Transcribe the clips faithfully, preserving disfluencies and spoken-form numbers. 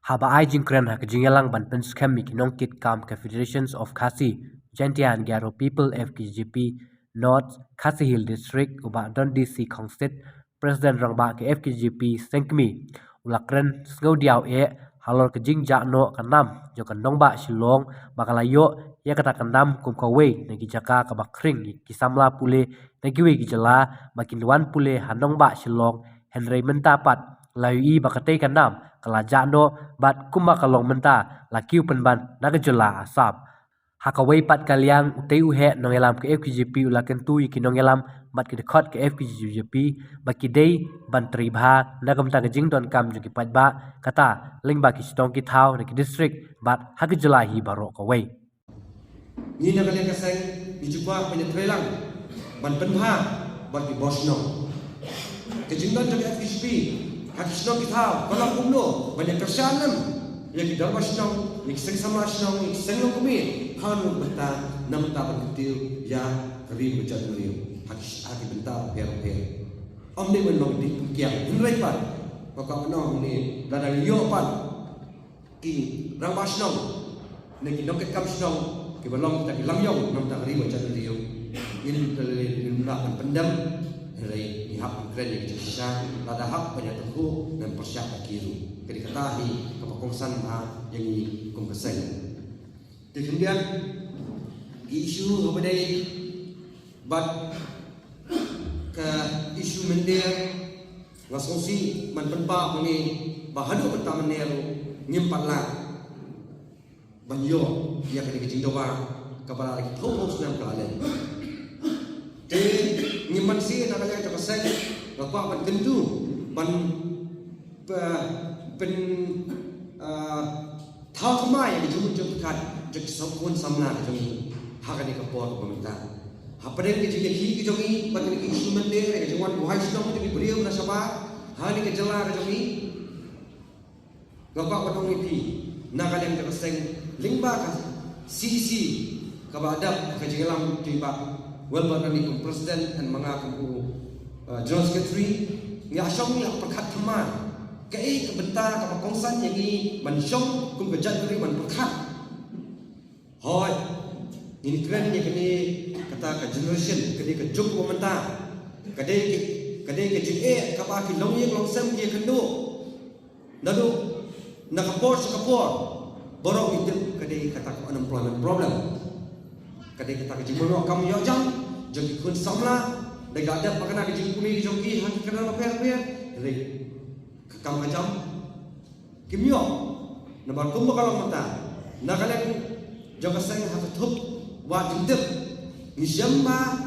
Haba ai jingkren ha ka jingïalang ban pynskhem ïa ki nongkitkam ka Federations of Khasi Jaintia and Garo People, F K J P, North Khasi Hills District, u Bah Don D C Khongsit, President Rangbah ka F K J P Sengkmie, u la kren sngewdiaw eh halor ka jingjah noh ka nam jong ka nongbah Shillong, ba ka la ïoh ïa kata ka nam kum kawei na ki jaka kaba khring ïa ki samla pule na kiwei ki jylla ba kin wan pule ha nongbah Shillong, hynrei mynta pat la ïohi ba katei ka nam ka la jah noh, bad kumba ka long mynta la kiew pynban na ka jylla Assam. Ha kawei pat ka liang, utei u heh nongïalam ka F K J P u la kyntu ïa ki nongïalam bad ki dkhot ka F K J P ba ki dei ban trei bha na ka bynta ka jingdonkam jong ki paidbah, kata lyngba ki shnong ki thaw na ki district bad ha ka jylla hi baroh kawei. Ngi na ka liang ka seng ngi ju kwah ban ïatreilang ban pynbha bad ki bor shnong. Ka jingdon jong ka F K J P ha ki shnong ki thaw ka long kumno ban ïakyrshan lem ïa ki dorbar shnong, ïa ki seng samla shnong, ïa ki seng longkmie, ha ruh mynta na bynta ban kyntiew ïa ka ri ka jaitbynriew ha ki, ha ki bynta bapher bapher. Ym dei ban long dei pynkiang, hynrei pat ba ka ong ne lada ngi ïoh pat ki rangbah shnong ne ki nongkitkam shnong kiba long kita ki langïong na bynta ka ri ka jaitbynriew, ngin, ngin lah ban pyndem. Hynrei ngi hap ban kren ïa ki jingshisha, lada hap ban ïatyngkhuh ban pyrshah ïa ki ruh. Ka dei kata hi kaba kongsan bha ïa ngi kum ka seng. Te khyndiat, ki issue haba dei bad ka issue mynder, nga sngewsih ban pynpaw ïa ngi ba haduh mynta mynne ruh ngim pat lah ban ïoh ïa kane ka jingdawa kaba la ki phew phew snem ka la leit. Te ngim banse na ka liang jong ka seng, nga kwah ban kyntu ban pyn, pyn, ah, thaw thymmai ïa ka jingmut jingpyrkhat jong ki khun samla ka jong ngi ha kane ka por kaba mynta. Hapdeng ka jingïakhih ka jong ngi bad kane ka issue mynder, ka jingwan buhai shnong jong ki briew na shabar ha kane ka jylla ka jong ngi, nga kwah ban ong ïa phi na ka liang jong ka seng, lyngba ka C E C kaba dap ka jingïalam jong i Bah Wilbert Ranee kum President and ma nga kum u, uh, General Secretary, ngi la shong ngi la pyrkhat thymmai kaei ka bynta kaba kongsan ïa ngi ban shong kum ka jaitbynriew ban pyrkhat. Hooid, ngin kren ïa kane, kata ka generation, kane ka juk ba mynta ka dei, ka dei ka jingeh kaba ki longïing longsem ki ïakynduh. Naduh na ka por sha ka por, baroh ngi tip ka dei kata ka unemployment problem. Ka dei kata ka jingmano kam ïoh jam jong ki khun samla, da ka dep ba kane ka jingpule jong ki ha ki kyrdan bapher bapher. Hynrei ka kam ka jam kim ïoh. Namar kumba ka long mynta, na ka liang jong ka seng ha ka thup wad jingtip, ngi shem ba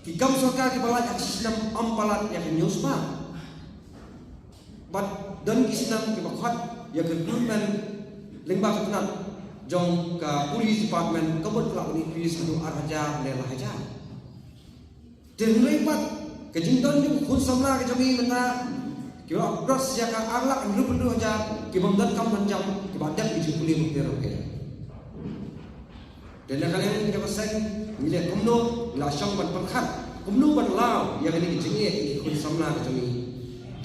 ki kam sorkar kiba lait ha ka snem ym palat ïa ka hynñiew spah. Bad don ki snem kiba khot ïa ka recruitment lyngba ka tnat jong ka police department, ka mut ka la increase haduh ar hajar ne lai hajar. Te hynrei pat ka jingdon jong ki khun samla ka jong ngi mynta kiba la cross ïa ka ar lak hynriewphew hynriew hajar ki bym don kam don jam, kiba dep ki jingpule bapher bapher. Te na ka liang jong ka seng ngi leh kumno, ngi la shong ban pyrkhat kumno ban law ïa kane ka jingeh ïa ki khun samla ka jong ngi.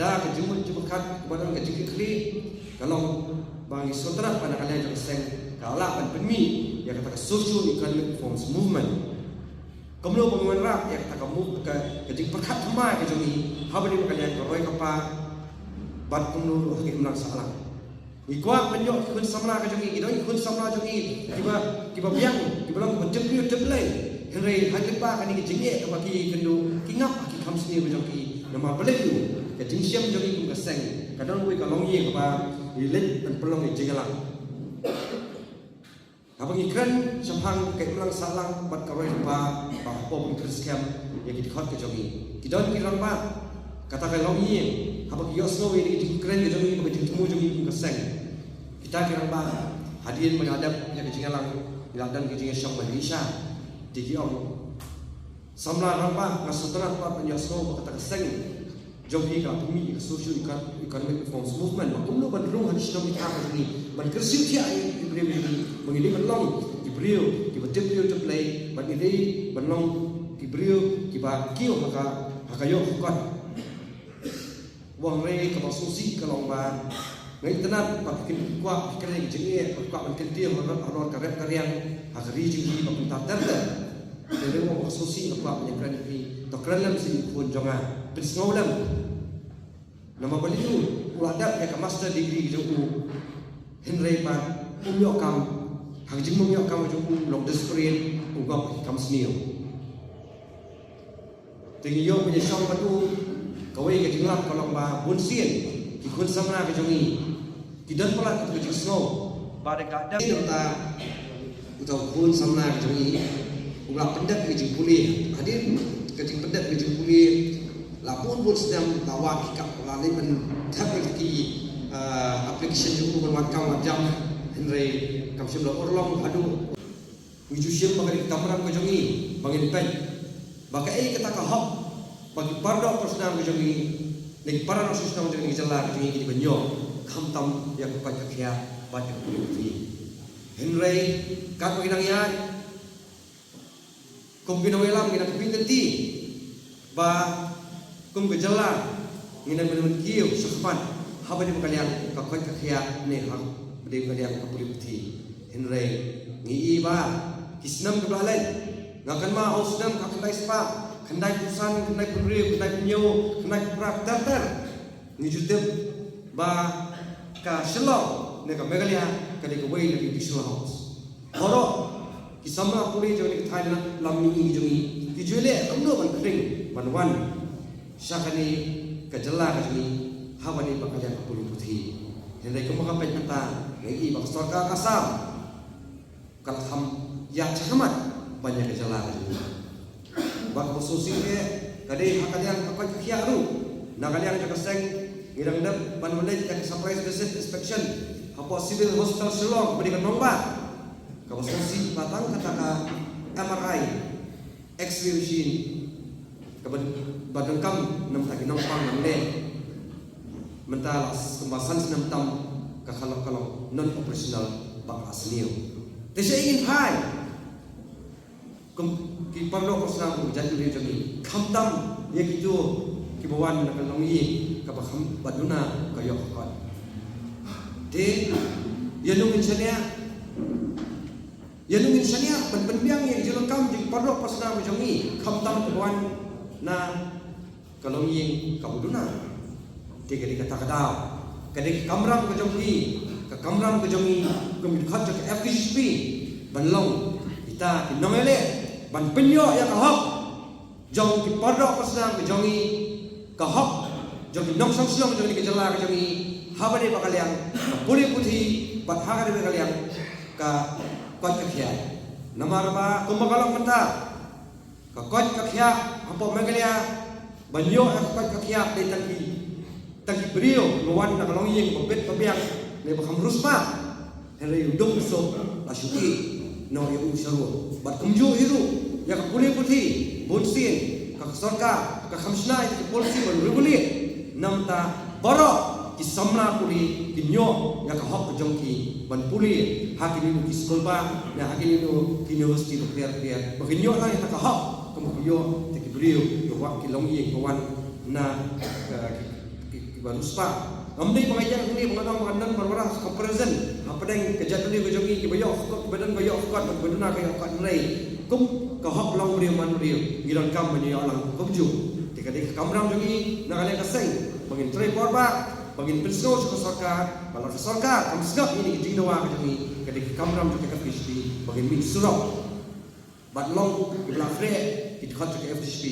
Da ka jingmut jingpyrkhat kaba don ka jingkitkhlieh, ka long ba ngi sngewtynnat ba na ka liang jong ka seng ka lah ban pynmih ïa kata ka socio economic reforms movement. Kumno ba ngi wanrah ïa kata ka mut ka, ka jingpyrkhat thymmai ka jong ngi haba ïadei bad ka liang ka roi ka par bad kumno ruh ha ka imlang sahlang. Ngi kwah ban ïoh ki khun samla ka jong ngi, ki don ki khun samla jong ngi kiba, kiba biang, kiba long kiba tip briew tip Blei. Hynrei ha ki lypa kane ka jingeh kaba ki ïakynduh, ki ngap ha ki kham sniew ka jong ki. Namar balei ruh ka jingshem jong ngi kum ka seng ka don kawei ka longïing kaba ngi leit ban pynlong ïa ka jingïalang. Haba ngi kren shaphang ka imlang sahlang bad ka roi lypa, ba hapoh ban pynskhem ïa ki dkhot ka jong ngi, ki don ki rangbah, kata ka longïing, haba ki ïohsngew ïa ki jingkren ka jong ngi bad ka jingthmu jong ngi kum ka seng, kita ki rangbah hadien ba ngi la dep ïa ka jingïalang, ngi la don ka jingïashong ban ïaishah. Te ki ong, samla rangbah, nga sngewtynnat pat ban ïohsngew ba kata ka seng jong phi ka la pynmih ïa ka socio economic reforms movement, ba kumno ban rung ha ki shnong ki thaw ka jong ngi, ban kyrsiew thiah ïa ki briew jong ngi ba ngi dei ban long ki briew kiba tip briew tip Blei, ba ngi dei ban long ki briew kiba kiew ha ka, ha ka ïoh ka kot. Hynrei kaba sngewsih ka long ba Nga itynnad ba ki kwah ki kren ki jingeh, ba ki kwah ban kyntiew halor ka rep ka riang ha ka ri jong ngi ba kumta ter ter. Te ruh ka sngewsih nga kwah ban ïakren ïa phi, to kren lem sha i khun jong nga, pynsngew lem. Namar balei u la dep ïa ka master degree jong u, hynrei pat um ïoh kam. Ha ka jingmut ïoh kam jong u long desperate, u gop kam sniew. Te ngi ïoh ban ïashong bad u. Kawei ka jinglap ka long ba bunsien ki khun samla ka jong ngi ki don palat ka jingsngew ba da ka dang uta u khun samla ka jong ngi u la pyndep ka jingpule. Hadien ka jingpyndep ka jingpule la bun bun snem la wad ki kap, la leit ban thep ïa ki, ah, application jong u ban wad kam wad jam, hynrei kam shym la urlong haduh ngi ju shim ba ka dei ka kamram ka jong ngi ba ngin peit ba kaei kata ka hok ba ki para doh para snam ka jong ngi, ne ki para nongshong shnong jong ngi, ki jylla ka jong ngi ki dei ban ïoh, khamtam ïa ka koit ka khiah bad ïa ka pule puthi. Hynrei katba ngi nang ïaid kum ki nongïalam ngi nang pynlynti ba kum ka jylla ngi nang mynta kiew shakhmat haba dei ba ka liang ka koit ka khiah ne haba dei ba ka liang ka pule puthi. Hynrei ngi i ba ki snem kiba la leit, nga kynmaw ha u snem khatkhyndai spah khyndaiphew san, khyndaiphew hynriew, khyndaiphew hynñiew, khyndaiphew phra, ter ter, ngi ju tip ba ka Shillong ne ka Meghalaya ka dei kawei na ki Digital House. Baroh ki samla pule jong ngi, ki thaw lam mihngi jong ngi, ki ju leh kumno ban khring ban wan sha kane ka jylla ka jong ngi haba dei ba ka liang ka pule puthi. Hynrei kumba nga peit mynta, nga i ba ka sorkar Assam ka la kham ïaid shakhmat ban ïa ka jylla ka jong ngi. Bad kaba sngewsih eh, ka dei ha ka liang ka koit ka khiah ruh, na ka liang jong ka seng ngi dang dep ban leit ïa ka surprise visit inspection hapoh Civil Hospital Shillong, ba dei ka nongbah. Kaba sngewsih ba tang kata ka M R I, X-ray machine, kaba, ba donkam na bynta ki nongpang nongleh, mynta la kumba san snem tam ka khalok kalok non operational, ba ka la sniew. Te shaei ngin phai? Kum ki para doh para snam, kum ka jaitbynriew jong ngi, khamtam ïa kito kiba wan na ka longïing kaba kham, ba duna ka ïoh ka kot. Te ïano ngin shaniah? Ïano ngin shaniah ban pynbiang ïa ka jingdonkam jong ki para doh para snam jong ngi, khamtam kiba wan na ka longïing kaba duna? Te ka dei kata ka daw, ka dei ka kamram ka jong ngi, ka kamram ka jong ngi kum ki dkhot jong ka F K J G P ban long kita ki nongïaleh ban pynïoh ïa ka hok jong ki para doh para snam ka jong ngi, ka hok jong ki nongshong shnong jong ngi, ka jylla ka jong ngi, haba dei ba ka liang ka pule puthi bad haba dei ba ka liang ka koit ka khiah. Namar ba kumba ka long mynta, ka koit ka khiah hapoh Meghalaya, ban ïoh ïa ka koit ka khiah dei tang ki, tang ki briew ba wan na ka longïing ba bit ba biang ne ba kham riewspah. Hynrei u duk u suk la shu ïeh noh ïa u sha ruh. Bad kumjuh hi ruh ïa ka pule puthi, bunsien ka sorkar ka kham shna ïa ka policy ban regulate. Namar ta baroh ki samla pule kin ïoh ïa ka hok ka jong ki ban pule ha kine ki skul ba, ne ha kine ki university bapher bapher, ba kin ïoh lang ïa ka hok kumba ki ïoh te ki briew, ki wad, ki longïing ba wan na, eh, ki, ki, kiba riewspah. Ngam dei ba nga ïeng hangne ba nga ong ba kan don marwara comparison hapdeng ka jaitbynriew ka jong ngi, kiba ïoh ka kot, kiba don ba ïoh ka kot, kiba duna ka ïoh ka kot, hynrei kum ka hok long briew man briew, ngi donkam ban ïoh lang kumjuh. Te ka dei ka kamram jong ngi na ka liang ka seng ba ngin trei por ba, ba ngin pynsngew sha ka sorkar, ba lada ka sorkar kam sngap ïa kine ki jingdawa ka jong ngi, ka dei ka kamram jong ka F K J P ba ngin mih surok bad long kiba la khreh ki dkhot jong ka F K J P.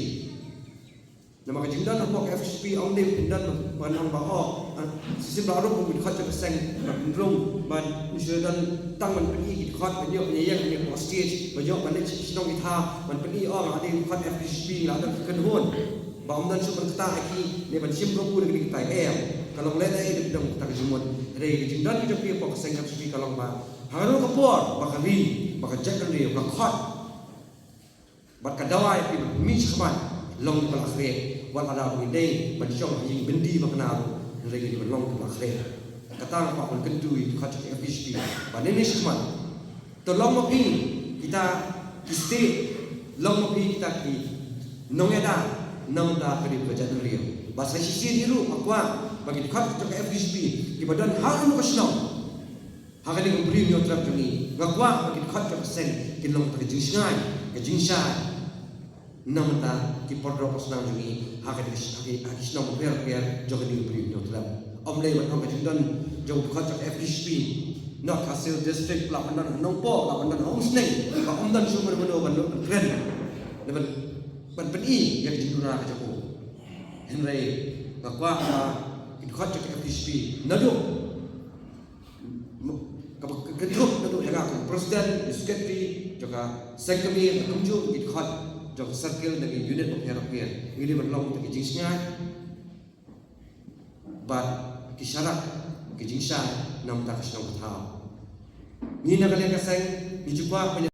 Namar ka jingdon hapoh ka F K J P ym dei pynban ban ong ba, oh, ah, shisien ba ruh kum ki dkhot jong ka seng ban pynrung, ban shu don tang ban pyni ki dkhot, ban ïoh ban ïeng hapoh stage, ban ïoh ban leit sha ki shnong ki thaw ban pyni, oh, nga dei dkhot F K J P, nga don ka kynhun. Ba ym don shuh ban ktah ïa ki ne ban shim kabu da kine kitai, em. Ka long lehnohei da ka dang kata ka jingmut. Hynrei ka jingdon ka jong phi hapoh ka seng F K J P ka long ba ha kano ka por ba ka ri, ba ka jaitbynriew ka khot bad ka dawa ïa phi ban mih shakhmat, long ba la khreh. Wat lada ba ngi dei ban shong ha ïing byndi ba kynnoh ruh, hynrei ngi dei ban long ba la khreh. Kata nga kwah ban kyntu ïa ki dkhot jong ka F K J P ba ngi mih shakhmat. To long ma phi kita ki state, long ma phi kita ki nongïada, namar ta ka dei ka jaitbynriew. Bad sa shisien hi ruh nga kwah ba ki dkhot jong ka F K J G P kiba don ha kano ka shnong ha kane ka Bri Hynñiewtrep jong ngi, nga kwah ba ki dkhot jong ka seng kin long tang ka jingshngaiñ, ka jingshai na bynta ki para doh para snam jong ngi ha kane ka sh-, ha ki, ha ki shnong bapher bapher jong kane ka Bri Hynñiewtrep. Ym dei ban ong ka jingdon jong ki dkhot jong ka F K J P, North Khasi Hills District, la ban don ha Nongpoh, la ban don ha Umsning, la ym don shuh mano mano ban, ban kren, ban, ban pyni ïa ka jingduna ka jong u. Hynrei nga kwah ba ki dkhot jong ka F K J P naduh, ka, ka, ka dkhot naduh ïa nga kum president, secretary jong ka seng kmie, kumjuh ki dkhot jong ka circle, na ki unit bapher bapher, ngi dei ban long tang ki jingshngaiñ bad ki sharak, ki jingshai na bynta ka shnong ka thaw. Ngi na ka liang ka seng ngi ju kwah ba